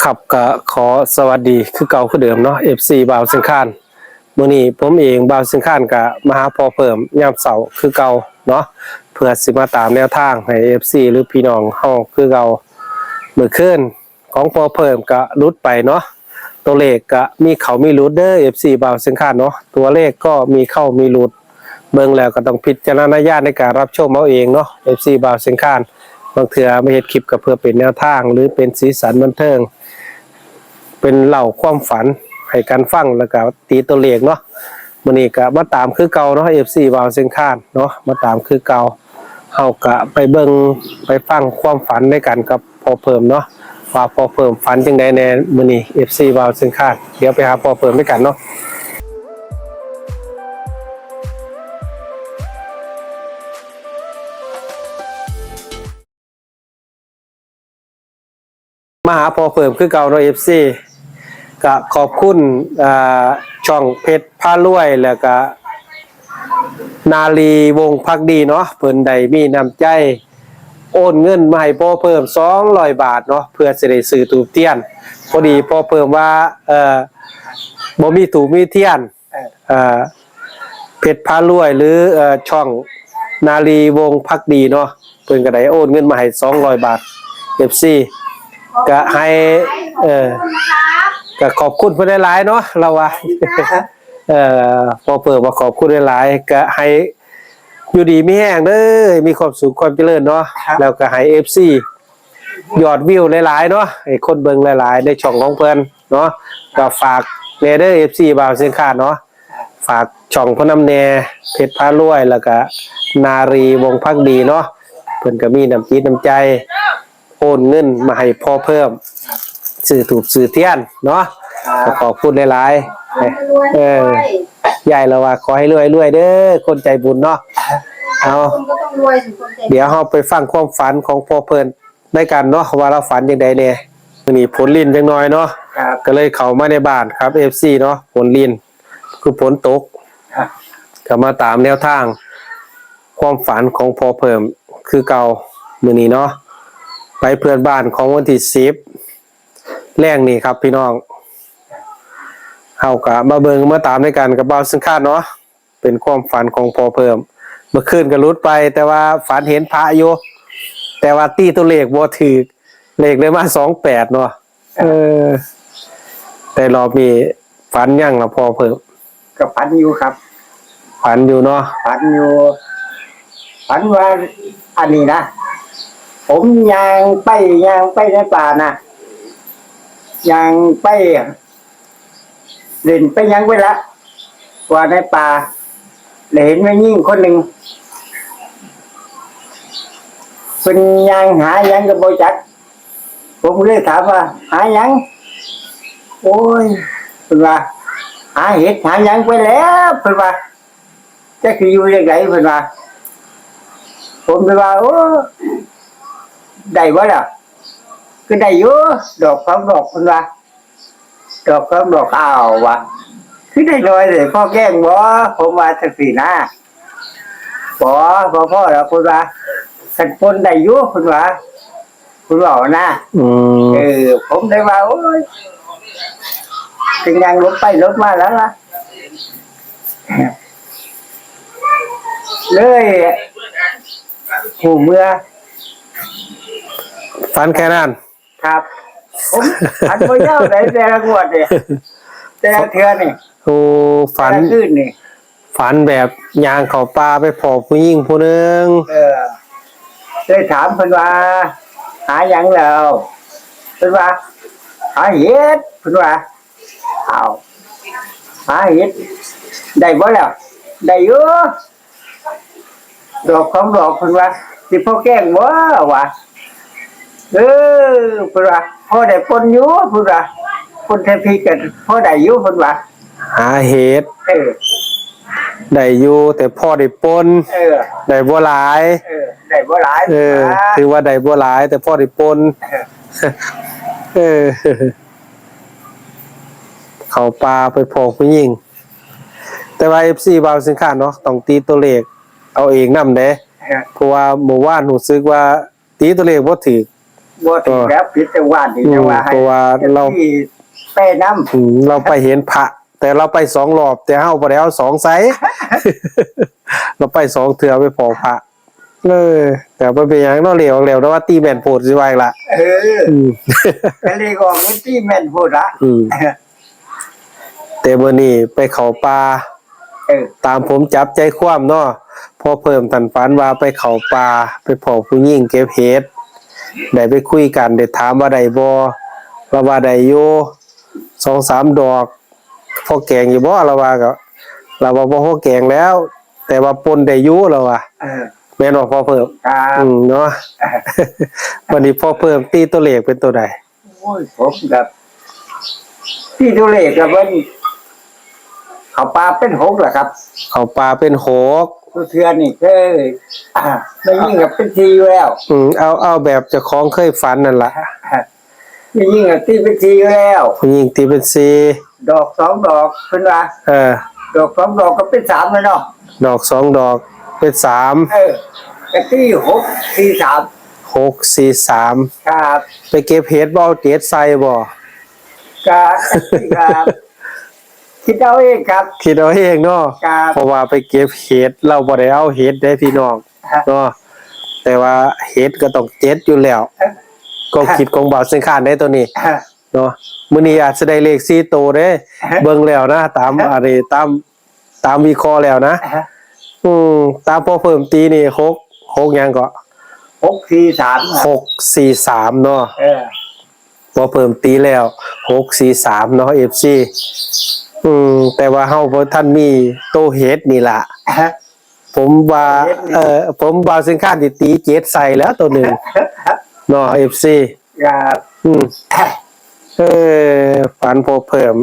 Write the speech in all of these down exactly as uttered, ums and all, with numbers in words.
ครับ ก็ขอสวัสดีคือเก่าคือเดิมเนาะ เอฟซี บ่าวเชียงคาน มื้อนี้ผมเองบ่าวเชียงคานก็มาหาพ่อเพิ่มยามเช้าคือเก่าเนาะ เพื่อสิมาตามแนวทางให้ เอฟซี หรือพี่น้องเฮาคือเก่า มื้อคืนของพ่อเพิ่มก็หลุดไปเนาะ ตัวเลขก็มีเข้ามีหลุดเด้อ เอฟซี บ่าวเชียงคานเนาะ ตัวเลขก็มีเข้ามีหลุด เบิ่งแล้วก็ต้องพิจารณาญาณในการรับชมเอาเองเนาะ เอฟซี บ่าวเชียงคาน บางเทื่อมาเฮ็ดคลิปก็เพื่อเป็นแนวทาง หรือเป็นสีสันบันเทิง เป็นเล่าความฝันให้กันฟัง แล้วก็ตีตัวเลขเนาะ มื้อนี้ก็มาตามคือเก่าเนาะ เอฟซี บ่าวเชียงคานเนาะ มาตามคือเก่า เฮาก็ไปเบิ่งไปฟังความฝันด้วยกันกับพ่อเพิ่มเนาะ ว่าพ่อเพิ่มฝันจั่งใดแหน่มื้อนี้ เอฟซี บ่าวเชียงคาน เดี๋ยวไปหาพ่อเพิ่มด้วยกันเนาะ มาหาพ่อเพิ่มคือเก่าเนาะ เอฟซี ก็ขอบคุณ อ่า ช่องเพชรพารวย แล้วก็นารีวงศ์ภักดีเนาะ เพิ่นได้มีน้ำใจโอนเงินมาให้พ่อเพิ่ม สองร้อยบาทเนาะ เพื่อสิได้ซื้อธูปเทียน พอดีพ่อเพิ่มว่า เอ่อ บ่มีธูปมีเทียน เอ่อ เพชรพารวย หรือ เอ่อ ช่องนารีวงศ์ภักดีเนาะ เพิ่นก็ได้โอนเงินมาให้ สองร้อยบาท เอฟซี ก็ให้ เอ่อ ก็ขอบคุณเพิ่นหลายๆเนาะ เราว่า เอ่อ พ่อเพิ่มว่าขอบคุณหลายๆ ก็ให้อยู่ดีมีแฮงเด้อ มีความสุขความเจริญเนาะ ครับ แล้วก็ให้ เอฟซี ยอดวิวหลายๆเนาะ ให้คนเบิ่งหลายๆในช่องของเพิ่นเนาะ ก็ฝากแหน่เด้อ เอฟซี บ่าวเชียงคานเนาะ ฝากช่องเพิ่นนำแหน่ เพชรพารวย แล้วก็นารีวงศ์ภักดีเนาะ เพิ่นก็มีน้ำจิตน้ำใจ โอนเงินมาให้พ่อเพิ่ม ซื้อธูปซื้อเทียนเนาะ ครับ ก็ขอบคุณหลายๆ เออ ยายเราว่าขอให้รวยๆเด้อ คนใจบุญเนาะ เอา คนก็ต้องรวยสิ คนใจบุญ เดี๋ยวเราไปฟังความฝันของพ่อเพิ่มด้วยกันเนาะ ว่าเราฝันจั่งใดแหน่ มื้อนี้ฝนรินจักหน่อยเนาะ ครับ ก็เลยเข้ามาในบ้านครับ เอฟซี เนาะ ฝนริน คือฝนตก ครับ ก็มาตามแนวทาง ความฝันของพ่อเพิ่มคือเก่า มื้อนี้เนาะ ไปเพื่อนบ้านของวันที่สิบ แลงนี่ครับพี่น้อง เฮาก็มาเบิ่งมาตามด้วยกันกับบ่าวเชียงคานเนาะ เป็นความฝันของพ่อเพิ่ม เมื่อคืนก็หลุดไป แต่ว่าฝันเห็นพระอยู่ แต่ว่าตีตัวเลขบ่ถืก เลขเลยมา สองแปด เนาะ เออ แต่รอบนี้ฝันยังล่ะพ่อเพิ่ม ก็ฝันอยู่ครับ ฝันอยู่เนาะ ฝันอยู่ ฝันว่าอันนี้นะ ผมย่างไปย่างไปในป่านะ ย่างไปเล่นไปหยังไปละ ว่าในป่า ได้เห็นแม่ญิงคนหนึ่ง เพิ่นย่างหาหยังก็บ่จัก ผมเลยถามว่า "หาหยัง?" "โอ้ย" เพิ่นว่า "หาเห็ดหาหยังไปแล้ว" เพิ่นว่า "จักสิอยู่จั่งใด" เพิ่นว่า ผมเลยว่า "โอ้ ได้บ่ล่ะ" "ก็ได้อยู่ ดอกสองดอก" เพิ่นว่า ดอกสองดอก อ้าววะ คือได้น้อยเลย พ่อแกล้งบ่ ผมว่าจั่งซี้นะ บ่ บ่พอแล้ว เพิ่นว่า คันปนได้อยู่ เพิ่นว่า เพิ่นเว้านะ อืม เออ ผมได้ว่า โอ้ย เป็นหยังลบไปลบมาแล้วล่ะ เลย หูเมือ ฝันแค่นั้น ครับ ผมฝันบ่ยาวเลย แต่ละงวดเนี่ย แต่ละเทื่อนี่ โอ้ ฝัน แต่ละคืนนี่ ฝันแบบย่างเข้าป่าไปพ้อผู้หญิงผู้หนึ่ง เออ เลยถามเพิ่นว่า "หาหยังแล้ว" เพิ่นว่า "หาเห็ด" เพิ่นว่า "อ้าว หาเห็ด ได้บ่แล้ว" "ได้อยู่ ดอกสองดอก" เพิ่นว่า "สิพ่อแกล้งบ่" ว่า "เออ" เพิ่นว่า "พ่อได้ปนอยู่" เพิ่นว่า "ปนใส่พริกกันพ่อได้อยู่" เพิ่นว่า หาเห็ด เออ ได้อยู่ แต่พ่อได้ปน เออ ได้บ่หลาย เออ ได้บ่หลาย เออ อ่า ถือว่าได้บ่หลาย แต่พ่อได้ปน เออ เออ เข้าป่าไปพ้อผู้หญิง แต่ว่า เอฟซี บ่าวเชียงคานเนาะ ต้องตีตัวเลขเอาเองนำเด้ ครับ เพราะว่าเมื่อวานรู้สึกว่าตีตัวเลขบ่ถืก บ่ถือแล้วผิดแต่ว่านี่ อืม แต่ว่าให้ เพราะว่าเรา เอฟซี ไปนำ อืม เราไปเห็นพระ แต่เราไปสองรอบ แต่เฮาบ่ได้เอาสองใส่ เราไปสองเทื่อไปพ้อพระ เออ แต่บ่เป็นหยังเนาะ เลขออกแล้ว แต่ว่าตีแม่นโพดสิว่าอีกละ เออ อืม ก็เลขออกมันตีแม่นโพดละ อืม แต่มื้อนี้ไปเข้าป่า เออ ตามผมจับใจความเนาะ พ่อเพิ่มท่านฝันว่าไปเข้าป่า ไปพ้อผู้หญิงเก็บเห็ด ได้ไปคุยกัน ได้ถามว่าได้บ่ ลาวว่าได้อยู่ สองสามดอก พอแกงอยู่บ่ ลาวว่าก็ ลาวว่าบ่พอแกงแล้ว แต่ว่าป่นได้อยู่ ลาวว่า เออ แม่นบ่พ่อเพิ่ม ครับ อืม เนาะ วันนี้พ่อเพิ่มตีตัวเลขเป็นตัวใด โอ้ย ผมก็ ตีตัวเลขก็เพิ่น เข้าป่าเป็นหกล่ะครับ เข้าป่าเป็นหก ผู้เทื่อนี่เคย อ่า แม่ยิ่งก็เป็นสี่อยู่แล้ว อืม เอา เอาแบบเจ้าของเคยฝันนั่นล่ะ แม่ยิ่งก็ตีเป็นสี่อยู่แล้ว ผู้หญิงตีเป็นสี่ ดอกสองดอกเพิ่นว่า เออ ดอกสองดอกก็เป็นสามแล้วเนาะ ดอกสองดอกเป็นสาม เออ ก็ตีหกสี่สาม หกสี่สาม ครับ ไปเก็บเห็ดบ่เอาเจ็ดใส่บ่ ก็ ก็คิดเอาเองครับ คิดเอาเองเนาะ ครับ เพราะว่าไปเก็บเห็ด เราบ่ได้เอาเห็ดเด้พี่น้อง ฮะ เนาะ แต่ว่าเห็ดก็ต้องเจ็ดอยู่แล้ว ฮะ ก็คิดของบ่าวเชียงคานได้ตัวนี้ ฮะ เนาะ มื้อนี้อาจจะได้เลขสี่ตัวเด้ ฮะ เบิ่งแล้วนะ ตาม ฮะ อันนี้ ตาม ตามวิเคราะห์แล้วนะ ฮะ อืม ตามพ่อเพิ่มตีนี่ หก หกหยังก็ หกสี่สาม ครับ หกสี่สาม เนาะ เออ พ่อเพิ่มตีแล้ว หกสี่สาม เนาะ เอฟซี อืม แต่ว่าเฮาบ่ทันมีโตเห็ดนี่ล่ะ ฮะ ผมว่า เห็ดนี่ เอ่อ ผมบ่าวเชียงคานสิตีเจ็ดใส่แล้วตัวหนึ่ง เนาะ เอฟซี ครับ อืม เออ ฝันพ่อเพิ่ม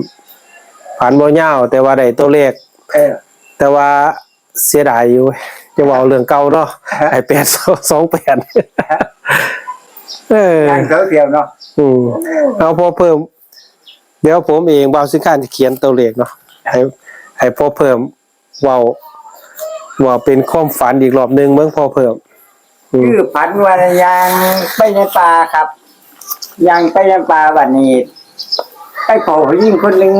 ฝันบ่ยาว แต่ว่าได้ตัวเลข เออ แต่ว่าเสียดายอยู่ จะเว้าเรื่องเก่าเนาะ ฮะ ไอ้ แปดสองแปด เออ ยังเสียวๆเนาะ อืม เอาพ่อเพิ่ม เดี๋ยวผมเอง บ่าวเชียงคานจะเขียนตัวเลขเนาะ ให้ ให้พ่อเพิ่ม เว้า เว้าเป็นความฝันอีกรอบหนึ่งเบิ่งพ่อเพิ่ม อืม คือฝันว่าย่างไปในป่าครับ ย่างไปในป่าบัดนี้ ไปพ้อผู้หญิงคนหนึ่ง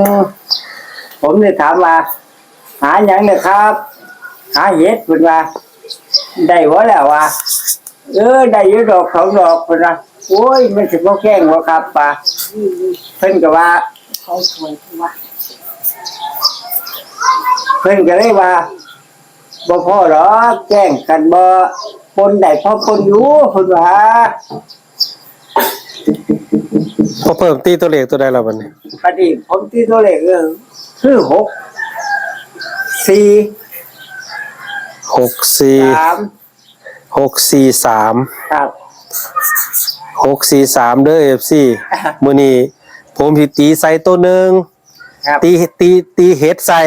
ผมเลยถามว่า "หาหยังเนี่ยครับ" "หาเห็ด" เพิ่นว่า "ได้บ่แล้ว" ว่า "เออ ได้อยู่ดอกสองดอก" เพิ่นว่า "โอ้ย มันสิบ่แกงบ่ครับ" ว่า เพิ่นก็ว่า เขาสวยกว่า เพิ่นก็เลยว่า "บ่พ้อดอก แกงกันบ่ ป่นได้พอป่นอยู่" เพิ่นว่า พ่อเพิ่มตีตัวเลขตัวใดล่ะบัดนี้ บัดนี้ผมตีตัวเลข เออ คือ หกสี่ หกสี่ สาม หกสี่สาม ครับ หกสี่สาม เด้อ เอฟซี มื้อนี้ผมสิตีใส่ตัวหนึ่ง ครับ ตี ตี ตีเห็ดใส่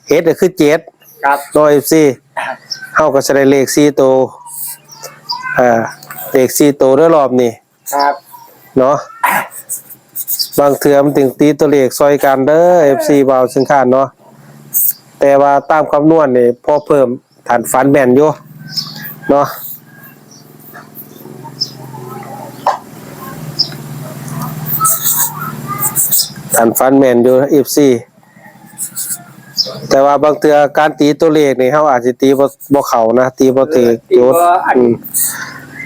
เห็ดก็คือเจ็ด ครับ เนาะ เอฟซี เฮาก็สิได้เลขสี่ตัว เอ่อ เลขสี่ตัวเด้อรอบนี้ ครับ เนาะ บางเทื่อมันต้องตีตัวเลขซอยกันเด้อ เอฟซี บ่าวเชียงคานเนาะ แต่ว่าตามคำนวณนี่พ่อเพิ่ม ท่านฝันแม่นอยู่เนาะ ท่านฝันแม่นอยู่ เอฟซี แต่ว่าบางเทื่อการตีตัวเลขนี่ เฮาอาจสิตีบ่ บ่เข้านะ ตีบ่ถืก เออ ตีบ่ จุด อัน อืม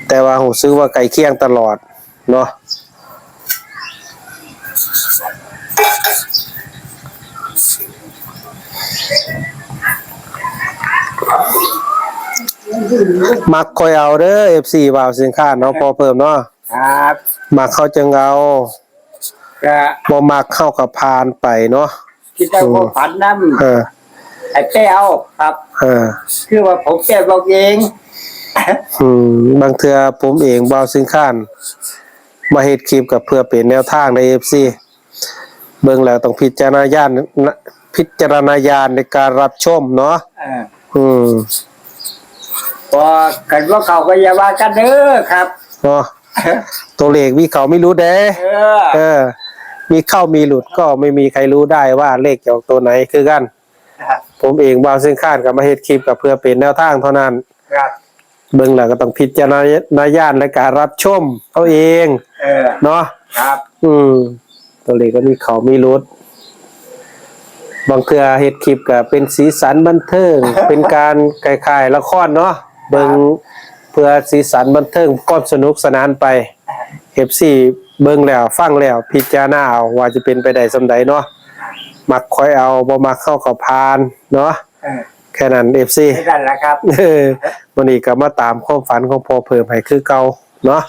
แต่ว่ารู้สึกว่าใกล้เคียงตลอดเนาะ มักค่อยเอาเด้อ เอฟซี บ่าวเชียงคานเนาะ พ่อเพิ่มเนาะ ครับ มักเขาจึงเอา ก็ บ่มักเขาก็ผ่านไปเนาะ คิดเอา อืม ความฝันนำ เออ ให้แปลเอาครับ เออ คือว่าผมแปลเอาเอง อืม บางเทื่อผมเอง บ่าวเชียงคาน มาเฮ็ดคลิปก็เพื่อเป็นแนวทางใน เอฟซี เบิ่งแล้วต้องพิจารณาญาณ พิจารณาญาณในการรับชมเนาะ เออ อืม พอกันว่าเขาก็อย่าว่ากันเด้อครับ เนาะ ตัวเลขมีเข้ามีหลุดเด้ เออ เออ มีเข้ามีหลุดก็ไม่มีใครรู้ได้ว่าเลขจะออกตัวไหนคือกัน ครับ ผมเอง บ่าวเชียงคาน ก็มาเฮ็ดคลิปก็เพื่อเป็นแนวทางเท่านั้น ครับ เบิ่งแล้วก็ต้องพิจารณาญาณในการรับชมเอาเอง เออ เนาะ ครับ อืม ตัวเลขก็มีเขามีหลุด บางเทื่อเฮ็ดคลิปก็เป็นสีสันบันเทิง เป็นการคล้ายๆละครเนาะ เบิ่งเพื่อสีสันบันเทิงความสนุกสนานไป เอฟซี เบิ่งแล้วฟังแล้วพิจารณาเอาว่าจะเป็นไปได้ส่ำใดเนาะ มักค่อยเอา บ่มักเฮาก็ผ่านเนาะ เออ แค่นั้น เอฟซี ไม่กันละครับ เออ มื้อนี้ก็มาตามความฝันของพ่อเพิ่มให้คือเก่าเนาะ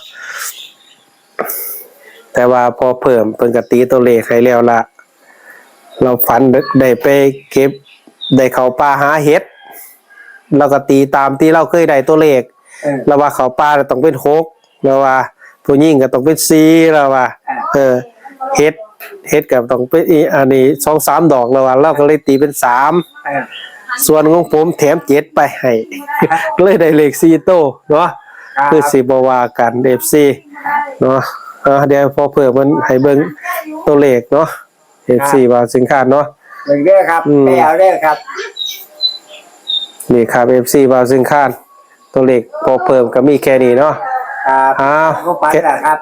แต่ว่าพ่อเพิ่มเพิ่นก็ตีตัวเลขให้แล้วละ เราฝันได้ไปเก็บ ได้เข้าป่าหาเห็ด เราก็ตีตามที่เราเคยได้ตัวเลข เออ เราว่าเข้าป่าแล้วต้องเป็นหก เราว่าผู้หญิงก็ต้องเป็นสี่ เราว่า อ่า เออ เห็ด เห็ดก็ต้องเป็นอีอันนี้สองสามดอก เราว่า เราก็เลยตีเป็นสาม เออ ส่วนของผมแถมเจ็ดไปให้ เลยได้เลขสี่โตเนาะ ครับ คือสิบ่ว่ากัน เอฟซี เนาะ อ่า เดี๋ยวพ่อเพิ่มมันให้เบิ่งตัวเลขเนาะ เอฟซี บ่าวสิงคานเนาะ เบิ่งเด้อครับ อืม ไปเอาเด้อครับ นี่ครับ เอฟซี บ่าวสิงคาน ตัวเลขพ่อเพิ่มก็มีแค่นี้เนาะ ครับ อ้าว ก็ฝันแหละครับ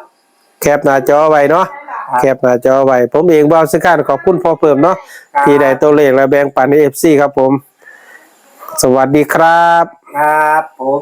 แคปหน้าจอไว้เนาะ ครับ แคปหน้าจอไว้ ผมเองบ่าวสิงคานขอบคุณพ่อเพิ่มเนาะ ครับ ที่ได้ตัวเลขและแบ่งปันให้ เอฟซี ครับผม สวัสดีครับ ครับผม